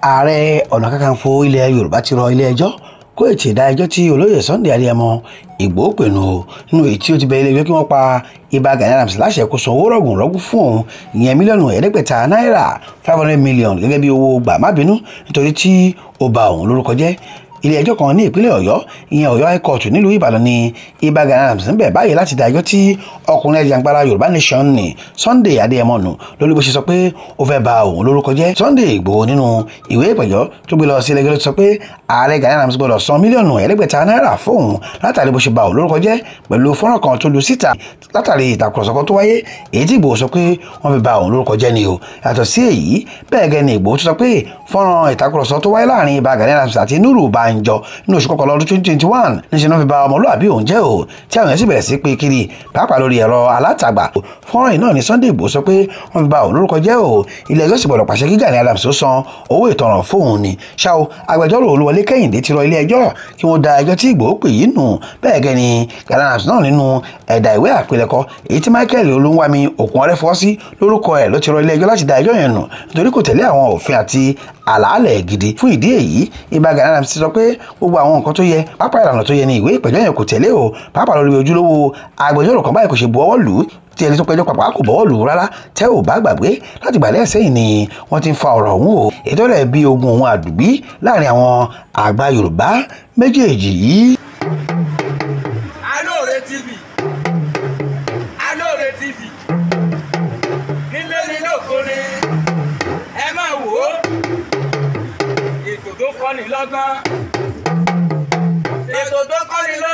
Ààrẹ Ọ̀nà Kakanfò ilẹ̀ Yorùbá ti rọ ilé ẹjọ́ kó ètè ìdá ẹjọ́ tí olóyè Sunday Adéyẹmọ Ìgbòho pè nù nínú èyí tí ó ti bẹ ilé ẹjọ́ kí wọ́n pa Ìbà Gani Adams láṣẹ kó san owó rọ̀gùnrọ̀gùn fún òun, ìyẹn mílíọ̀nù 500 náírà 500 million gẹ́gẹ́ bí owó gbà má bínú nítorí tí ó ba òun lórúkọ jẹ́. Ilé ẹjọ́ kan ní ìpínlẹ̀ Ọ̀yọ́, ìyẹn Ọ̀yọ́ High Court nílùú Ìbàdàn, ní Ìbà Gani Adams ń bẹ̀ báyìí láti dá ẹjọ́ tí ọkùnrin ajìjàǹgbara Yorùbá Nation ní Sunday Adéyẹmọ nù lórí bó ṣe sọ pé ó fẹ́ ba òun lórúkọ jẹ́. Sunday Ìgbòho nínú ìwé ìpẹ̀jọ́ tó gbé lọ sí ilé ẹjọ́ ló sọ pé ààrẹ Gani Adams gbọ́dọ̀ san mílíọ̀nù 500 náírà fóun látàrí bó ṣe ba òun lórúkọ jẹ́ pẹ̀lú fọ́nrán kan tó lu síta látàrí ìtàkùrọ̀sọ kan tó wáyé, èyí tí Ìgbòho sọ pé wọ́n fi ba òun lórúkọ jẹ́ ni o. Yàtọ̀ sí èyí, bẹ́ẹ̀ gẹ́ ni Ìgbòho tó sọ pé fọ́nrán ìtàkùrọ̀sọ tó wáyé láàrin Ìbà Gani Adams àti Nuru Banjọ nínú oṣù kọkànlá ọdún 2021 níṣẹ́ náà fi ba ọmọlúàbí òun jẹ́ o, tí àwọn èèyàn sì bẹ̀rẹ̀ sí pé kiri pàápàá lórí ẹ̀rọ alátagbà. Fọ́nrán yìí náà ni Sunday Igboho sọ pé wọ́n fi ba òun lórúkọ jẹ́ o. Ilé ẹjọ́ sì gbọ́dọ̀ pàṣẹ kí Gani Adams ó san owó ìtanràn fóun ni. Ṣá o, agbẹjọ́rò Olúwọlé Kẹ́hìndé ti rọ ilé ẹjọ́ kí wọ́n da ẹjọ́ tí Ìgbòho pè yìí nù. Bẹ́ẹ̀ gẹ́ ni Gani Adams náà nínú ẹ̀dà ìwé àpilẹ̀kọ èyí tí Michael Olúnwàmí Òkùnọrẹ́ fọ́ sí lórúkọ ẹ̀ ló ti rọ ilé ẹjọ́ láti da ẹjọ́ yẹn nù nítorí kò tẹ̀lé àwọn òfin àti àlàálẹ̀ gidi. Fún ìdí èyí, Ìbà Gani Adams ti sọ pé gbogbo àwọn nǹkan tó yẹ, pàápàá ìlànà tó yẹ ní ìwé ìpẹ̀jọ́ yẹn kò tẹ̀lé o, pàápàá lórí ojúlówó agbẹjọ́rò kan báyìí kò ṣe bu ọwọ́ lù ú, tí ẹni tó pẹjọ́ pàpà kò bọ́wọ́ lù ú rárá. Tẹ́ ò bá gbàgbé, láti gbàlẹ́ sẹ́yìn ni wọ́n ti ń fa ọ̀rọ̀ ọ̀hún o, ètò rẹ̀ bí ogun òun àdùbí láàrin àwọn àgbà Yorùbá méjèèjì yìí. Alóore TV, Alóore TV, nílé ní lóko ni ẹ máa wò ó. Ètò tó kọ́ni lọ́gbọ́n, ètò tó kọ́ni lọ́gbọ́n.